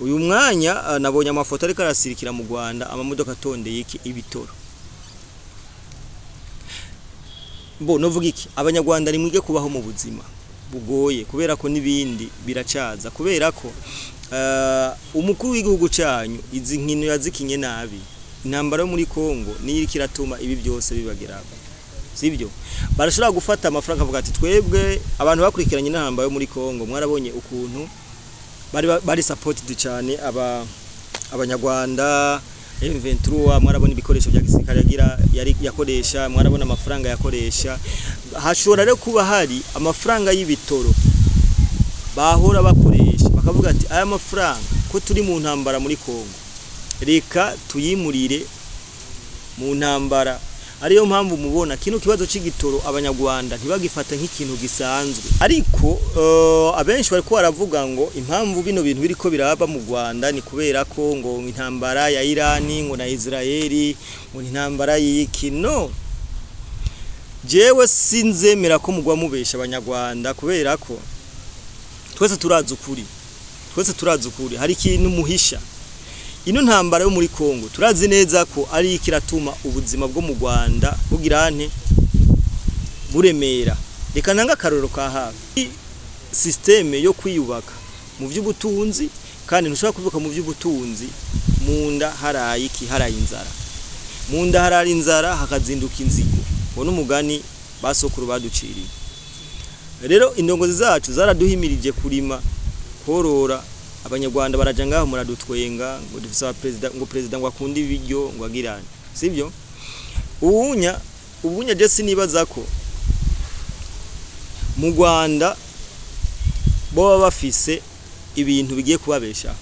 Uyu mwanya nabonye amafoto ariko arasirikira mu Rwanda, amamodoka atondeye iki ibitoro. Bo novuga iki, abanyarwanda nimwige kubaho mu buzima bugoye, kubera ko n'ibindi biracaza, kubera ko umukuru w'igihugu cyanyu izi nkino yazikinye nabi. Intambara yo muri Kongo niyo iriko iratuma ibi byose bibageraho, sibyo? Barashobora gufata amafaranga avuga ati twebwe abantu bakurikiranye intambara yo muri Kongo mwarabonye ukuntu bari supported cyane aba abanyarwanda M23, mwarabona ibikoresho bya gisirikare yagira yari yakoresha, mwarabona amafaranga yakoresha. Hashobora rero kuba hari amafaranga y'ibitoro bahora bakoresha, bakavuga ati aya mafaranga ko turi mu ntambara muri Kongo, reka tuyimurire mu ntambara. Ariyo mpamvu mubona kino kibazo c'igitoro abanyarwanda ntibagifata nk'ikintu gisanzwe. Ariko abenshi bariko baravuga ngo impamvu bino bintu biriko biraba mu Rwanda ni kubera ko ngo intambara ya Irani ngo na Israeli, ngo intambara y'iki. No, jewe sinzemera ko mugwa mubesha abanyarwanda, kubera ko twese turazi ukuri, twese turazi ukuri. Hari ikintu muhisha. Ino ntambara yo muri Kongo turazi neza ko ari ikiratuma ubuzima bwo mu Rwanda bugirante buremera. Reka nanga akarorero ka hafi, système yo kwiyubaka mu by'ubutunzi, kandi ntushobora kuvuka mu by'ubutunzi munda haraye iki, haraye inzara. Munda harara inzara hakazinduka inzigo, ngo n'umugani basokuru baduciriye. Rero indongozi zacu zaraduhimirije kurima, korora. Abanyarwanda baraja ngaho muradutwenga ngo dufise aba president, ngo president ngo akunda ibiryo ngo agirane, sibyo? Ubunya je sinibaza ko mu Rwanda bo bafise ibintu bigiye kubabesha,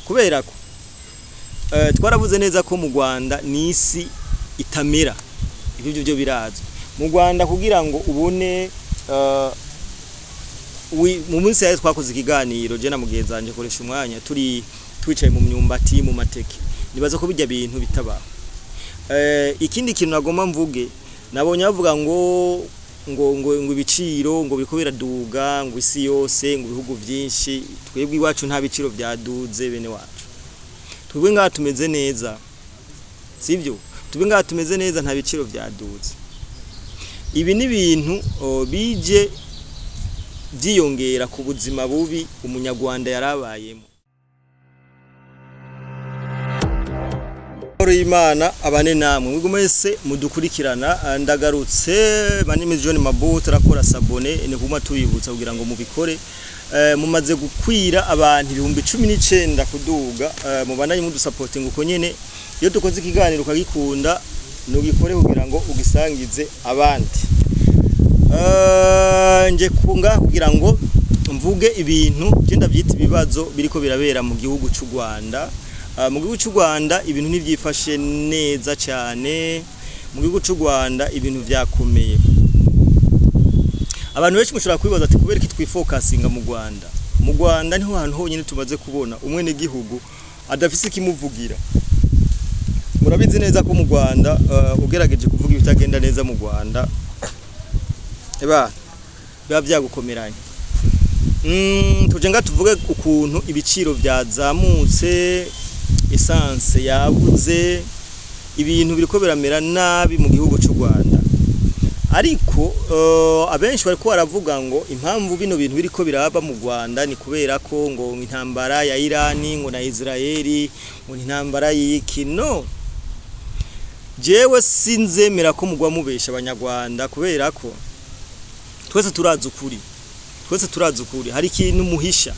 kubera ko twaravuze neza ko mu Rwanda nisi itamera, ibyo byo birazwi. Mu Rwanda kugira ngo ubone mu munsi yari twakoze ikiganiro je na mugenzi wanje koresha umwanya turi twicaye mu myumbati mu mateke, nibaza ko bijya bintu bitabaho. Ikindi kintu nagomba mvuge, nabonye bavuga ngo ngo ngo ngo ibiciro ngo biriko biraduga ngo isi yose ngo ibihugu byinshi. Twebwe iwacu nta biciro byaduze bene wacu, twebwe ngaha tumeze neza, sibyo? Twebwe ngaha tumeze neza, nta biciro byaduze. Ibi ni ibintu bije byiyongera ku buzima bubi umunyarwanda yarabayemo. Amahoro y'Imana abane namwe mwebwe mwese mudukurikirana. Ndagarutse, my name is John Mabu, turakora sabone ni kuma tubibutsa kugira ngo mubikore. Mumaze gukwira abantu 19,000 kuduga, mubandanye mudusupporting uko nyene. Iyo dukoze ikiganiro ukagikunda nugikore kugira ngo ugisangize abandi. Nje kunga kugira ngo mvuge ibintu je ndavyita ibibazo biriko birabera mu gihugu c'u Rwanda. Mu gihugu c'u Rwanda ibintu ntivyifashe neza cyane. Mu gihugu c'u Rwanda ibintu vyakomeye. Abantu benshi mushobora kwibaza ati kubera iki twifokasinga mu Rwanda? Mu Rwanda niho hantu honyine tumaze kubona umwene gihugu adafise ikimuvugira. Murabizi neza ko mu Rwanda ugerageje kuvuga ibitagenda neza mu Rwanda eba biba byagukomeranye. Tuje nga tuvuge ukuntu ibiciro byazamutse, essence yabuze, ibintu biriko biramera nabi mu gihugu c'u Rwanda. Ariko abenshi bariko baravuga ngo impamvu bino bintu biriko biraba mu Rwanda ni kubera ko ngo intambara ya Irani ngo na Israeli, ngo intambara y'iki. No, jewe sinzemera ko mugwa mubesha abanyarwanda, kubera ko twese turazi ukuri, twese turazi ukuri. Hari ikintu muhisha.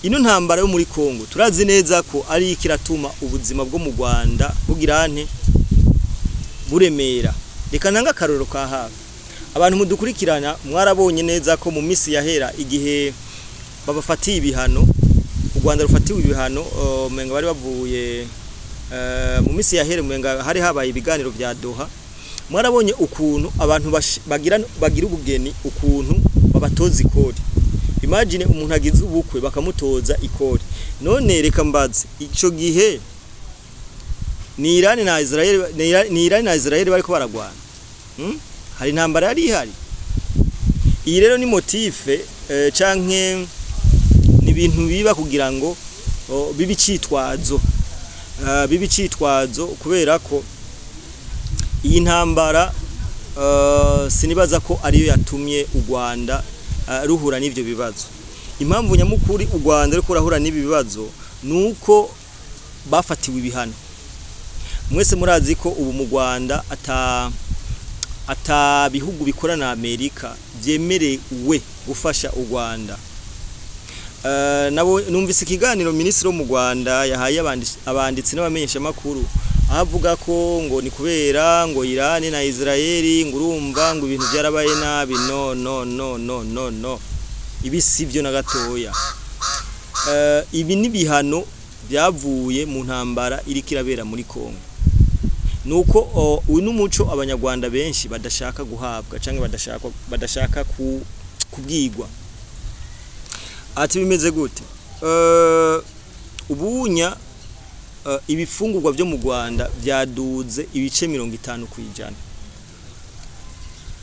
Ino ntambara yo muri Kongo turazi neza ko ari ikiratuma ubuzima bwo mu Rwanda bugirante buremera. Reka nanga akarorero ka hafi, abantu mudukurikirana mwarabonye neza ko mu misi yahera igihe babafatiye ibihano, u Rwanda rufatiwe ibihano, umenga bari bavuye mu misi yahera, umenga hari habaye ibiganiro vya Doha. Mwarabonye ukuntu abantu bagira ubugeni, ukuntu babatoza ikori. Imagine umuntu agize ubukwe bakamutoza ikori. None reka mbaze, ico gihe ni Irani na Israel, ni Irani na Israel bariko baragwana? Hari intambara yari ihari. Iyi rero ni motife canke ni ibintu biba kugira ngo bibe icitwazo, bibe icitwazo, kubera ko iyi ntambara sinibaza ko ariyo yatumye u Rwanda ruhura n'ivyo bibazo. Impamvu nyamukuru u Rwanda ruriko rurahura n'ibi bibazo nuko bafatiwe ibihano. Mwese murazi ko ubu mu Rwanda ata bihugu bikora na Amerika vyemerewe gufasha u Rwanda. Nabo numvise ikiganiro minisitiri wo mu Rwanda yahaye abanditsi n'abamenyeshamakuru, aho avuga ko ngo ni kubera ngo Iran na Israel, ngo urumva ngo ibintu byarabaye nabi. No, no, no, no, no, no, ibi sivyo na gatoya. Ibi ni bihano byavuye mu ntambara iriko irabera muri Kongo. Nuko uyu n'umuco abanyarwanda benshi badashaka guhabwa canke badashaka kubwirwa. Ati bimeze gute? Ubunya ibifungurwa byo mu Rwanda byaduze ibice 50%.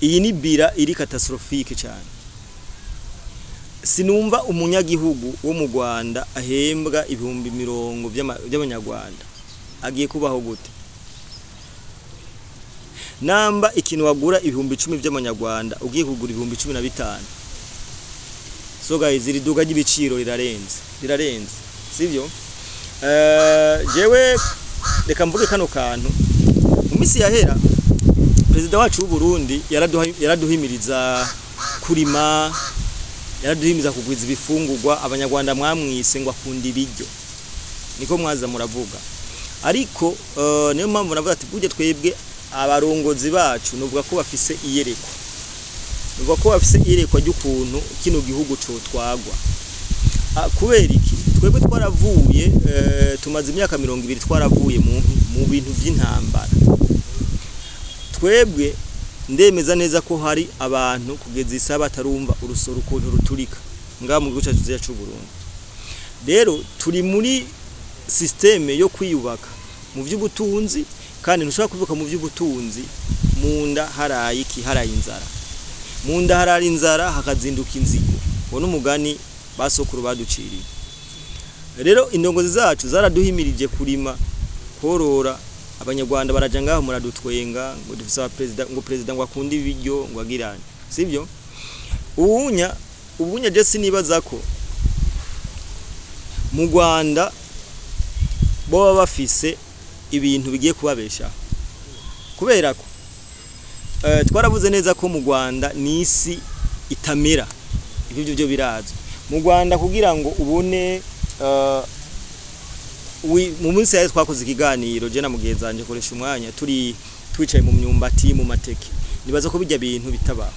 Iyi ni bilan iri catastrophique cyane. Sinumva umunyagihugu wo mu Rwanda ahembwa 20,000 by'abanyarwanda agiye kubaho gute? Namba ikintu wagura 10,000 by'amanyarwanda ugiye kugura 15,000. So guys, iri duka ry'ibiciro rirarenze, rirarenze, sivyo? Jewe reka mvuge kano kantu. Mu minsi yahera perezida wacu w'u Burundi yaraduhimiriza kurima, yaraduhimiriza kugwiza ibifungurwa. Abanyarwanda mwamwise ngo akunda ibiryo, niko mwaza muravuga. Ariko niyo mpamvu navuga ati burya twebwe abarongozi bacu nuvuga ko bafise iyerekwa, nuvuga ko bafise iyerekwa ry'ukuntu kino gihugu cotwagwa. Kubera iki? Twebwe twaravuye, tumaze imyaka 20 twaravuye mu bintu by'intambara. Twebwe ndemeza neza ko hari abantu kugeza isaha batarumva urusoro ukuntu ruturika ngaha mu gihugu cyacu cy'u Burundi. Rero turi muri système yo kwiyubaka mu by'ubutunzi, kandi ntushobora kuvuka mu by'ubutunzi mu nda haraye iki? Haraye inzara. Mu nda harara inzara hakazinduka inzigo. Uwo n'umugani basokuru baduciriye. Rero indongozi zacu zaraduhimirije kurima, korora. Abanyarwanda baraja ngaho muradutwenga ngo dufise perezida, ngo perezida ngo akunda ibiryo, ngo agirane, sivyo? Ubunya je sinibaza ko mu Rwanda boba bafise ibintu bigiye kubabeshaho, kubera ko twaravuze neza ko mu Rwanda nisi itamera. Ibyo byo birazwi mu Rwanda. Kugira ngo ubone mu minsi yari twakoze ikiganiro je na mugenzi wanje koresha umwanya, turi twicaye mu myumbati, mu mateke, nibaza ko bijya bintu bitabaho.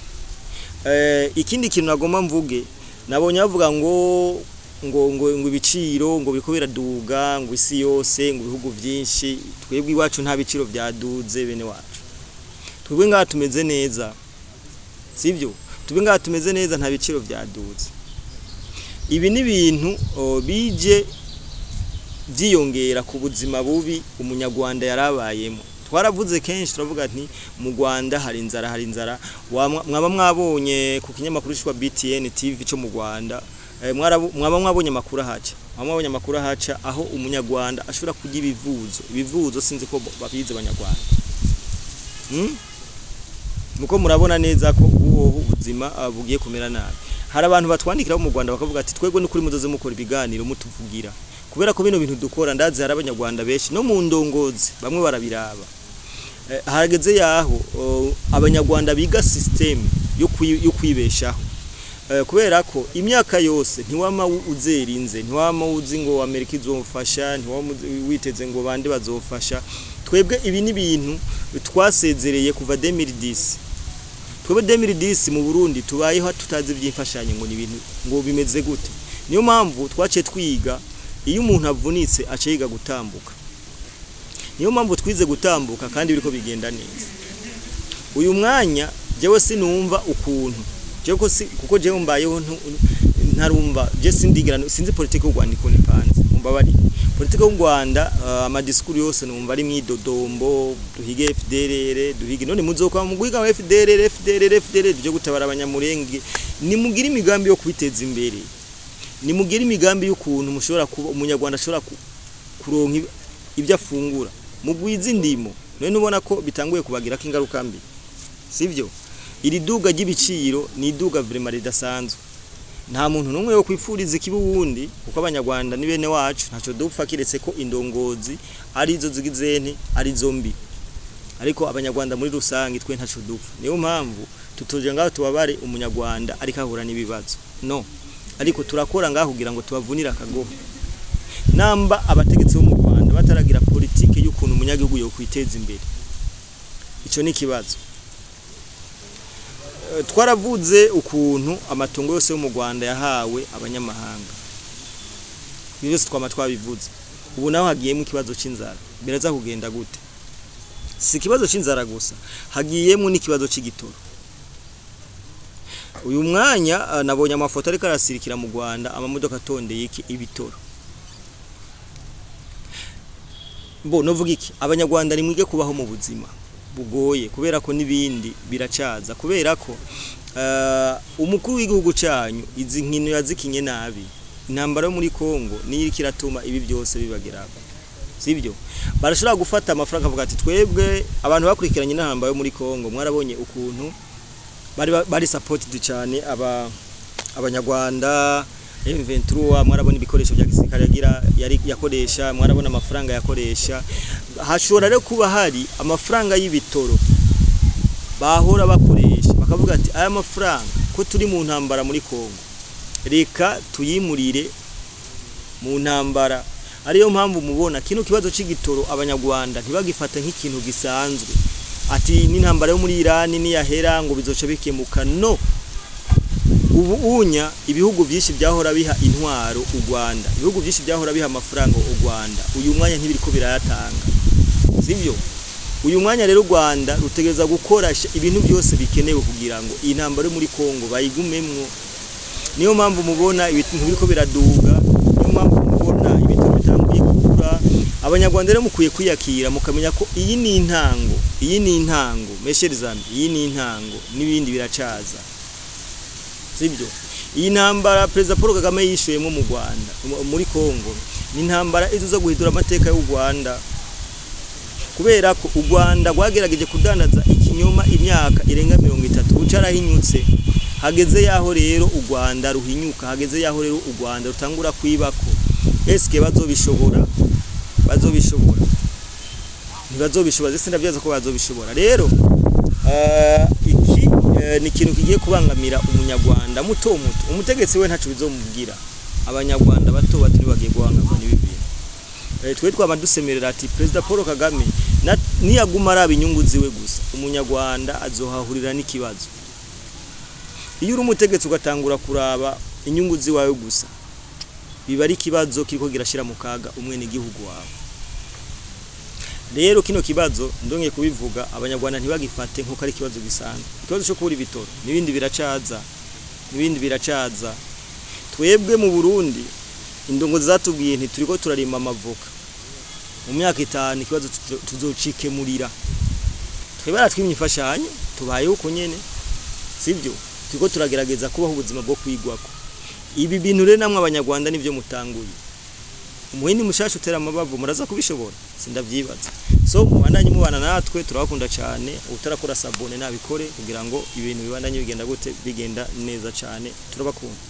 Ikindi kintu nagomba mvuge, nabonye bavuga ngo ibiciro ngo biriko biraduga, ngo isi yose, ngo ibihugu byinshi. Twebwe iwacu nta biciro byaduze, bene wacu. Twebwe ngaha tumeze neza, sibyo? Twebwe ngaha tumeze neza, nta biciro byaduze. Ibi ni ibintu bije byiyongera ku buzima bubi umunyarwanda yarabayemo. Twaravuze kenshi, turavuga nti mu Rwanda hari inzara, hari inzara. Mwaba mwabonye ku kinyamakuru cyitwa BTN TV cyo mu Rwanda, mwaba mwabonye amakuru ahaca, mwaba mwabonye amakuru ahaca aho umunyarwanda ashobora kurya ibivuzo. Ibivuzo sinzi ko babizi abanyarwanda. Muko murabona neza ko ubu ubuzima bugiye kumera nabi. Hari abantu batwandikira bo mu Rwanda bakavuga ati twebwe n'ukuri muzoze mukora ibiganiro mutuvugira, kubera ko bino bintu dukora, ndazi hari abanyarwanda benshi no mu ndongozi bamwe barabiraba. Harageze yaho abanyarwanda biga système yo kwibeshaho, kubera ko imyaka yose ntiwama uzerinze, ntiwama uzi ngo Amerika izofasha, ntiwama witeze ngo bande bazofasha. Twebwe ibi ni ibintu twasezereye kuva 2010. Twebwe 2010 mu Burundi tubayeho tutazi iby'imfashanyo ngo ni ibintu ngo bimeze gute. Niyo mpamvu twaciye twiga, iyo umuntu avunitse aca yiga gutambuka. Niyo mpamvu twize gutambuka kandi biriko bigenda neza uyu mwanya. Jewe sinumva ukuntu jewe ko si, kuko jewe mbayeho ntarumva, je sindigira, sinzi politiki y'u Rwanda ukuntu ipanze. Mumbabarire, politiki y'u Rwanda, ama discours yose numva ari mwidodombo: duhige FDLR, duhige. None muzokwa mu guhiga FDLR, FDLR, FDLR byo gutabara abanyamurenge? Nimugire imigambi yo kwiteza imbere. Nimugire imigambi y'ukuntu mushobora kuba umunyarwanda ashobora kuronka ibyo afungura, mugwize indimo. None ubona ko bitanguye kubagirako ingaruka mbi, sivyo? Iri duga ry'ibiciro ni iduga vraiment ridasanzwe. Nta muntu n'umwe yo kwifuriza ikibi uwundi, kuko abanyarwanda ni bene wacu, ntaco dupfa, kiretse ko indongozi arizo zigize nti arizo mbi, ariko abanyarwanda muri rusange twe ntaco dupfa. Niyo mpamvu tutoje ngaho tubabare umunyarwanda ariko ahura n'ibibazo, no ariko turakora ngaho kugira ngo tubavunire akagohe. Namba abategetsi bo mu Rwanda bataragira politike y'ukuntu umunyagihugu yo kwiteza imbere, ico ni ikibazo. Twaravuze ukuntu amatongo yose yo mu Rwanda yahawe abanyamahanga, ibyo byose twama twabivuze. Ubu naho hagiyemo ikibazo c'inzara, biraza kugenda gute? Si ikibazo c'inzara gusa, hagiyemo n'ikibazo c'igitoro. Uyu mwanya nabonye amafoto ariko arasirikira mu Rwanda, amamodoka atondeye iki ibitoro. Bo novuga iki? Abanyarwanda nimwige kubaho mu buzima bugoye, kubera ko n'ibindi biracaza, kubera ko umukuru w'igihugu cyanyu izi nkino yazikinye nabi. Intambara yo muri Kongo niyo iriko iratuma ibi byose bibagerako, sibyo? Barashobora gufata amafaranga avuga ati twebwe abantu bakurikiranye n'intambara yo muri Kongo, mwarabonye ukuntu bari supported cyane aba abanyarwanda M23, mwarabona ibikoresho bya gisirikare yagira yari yakoresha, mwarabona amafaranga yakoresha. Hashobora rero kuba hari amafaranga y'ibitoro bahora bakoresha, bakavuga ati aya mafaranga ko turi mu ntambara muri Kongo, reka tuyimurire mu ntambara. Ariyo mpamvu mubona kino kibazo c'igitoro abanyarwanda ntibagifata nk'ikintu gisanzwe, ati n'intambara yo muri Irani niyahera ngo bizoca bikemuka. No ubu unya ibihugu byinshi byahora biha intwaro u Rwanda, ibihugu byinshi byahora biha amafaranga u Rwanda, uyu mwanya ntibiriko birayatanga, sivyo? Uyu mwanya rero u Rwanda rutegereza gukora ibintu byose bikenewe kugira ngo iyi ntambara yo muri Kongo bayigumemwo. Niyo mpamvu mubona ibintu biriko biraduga, niyo mpamvu mubona ibitoro bitanguye kugura. Abanyarwanda rero mukwiye kwiyakira, mukamenya ko iyi ni intango, iyi ni intango, mes chers amis, iyi ni intango, n'ibindi biracaza, sibyo? Iyi ntambara Perezida Paul Kagame yishuyemo mu Rwanda, muri Kongo, ni intambara izuza guhindura amateka y'u Rwanda, kubera ko u Rwanda rwagerageje kudandaza ikinyoma imyaka irenga 30, bucarahinyutse. Hageze yaho rero u Rwanda ruhinyuka, hageze yaho rero u Rwanda rutangura kwibako. Eske bazobishobora? Bazobishobora? Ntibazobishobora, ndetse ndavyaza ko bazobishobora. Rero iki ni ikintu kigiye kubangamira umunyarwanda muto muto. Umutegetsi we ntaco bizomubwira, abanyarwanda bato bato nibagiye guhangamwa n'ibi bintu. Twe twaba dusemerera ati Perezida Paul Kagame niyaguma araba inyungu ziwe gusa, umunyarwanda azohahurira n'ikibazo. Iyo uri umutegetsi ugatangura kuraba inyungu ziwawe gusa, biba ari ikibazo kiriko girashira mu kaga umwenegihugu wawe. Rero kino kibazo ndongeye kubivuga, abanyarwanda ntibagifate nkuko ari ikibazo gisanzwe. Ikibazo cyo kubura ibitoro n'ibindi biracaza, n'ibindi biracaza. Twebwe mu Burundi indongo zatubwiye nti turiko turarima amavoka, mu myaka 5 ikibazo tuzocikemurira. Twebwe baratwimye imfashanyo, tubayeho uko nyene, sivyo? Turiko turagerageza kubaho ubuzima bwo kwigwako. Ibi bintu rero namwe abanyarwanda nivyo mutanguye. Umuhini mushasha utera amabavu, muraza kubishobora? Sindavyibaza. So mubandanye mubana natwe, turabakunda cyane. Utarakora s'abonner nabikore kugira ngo ibintu bibandanye bigenda gute, bigenda neza cyane. Turabakunda.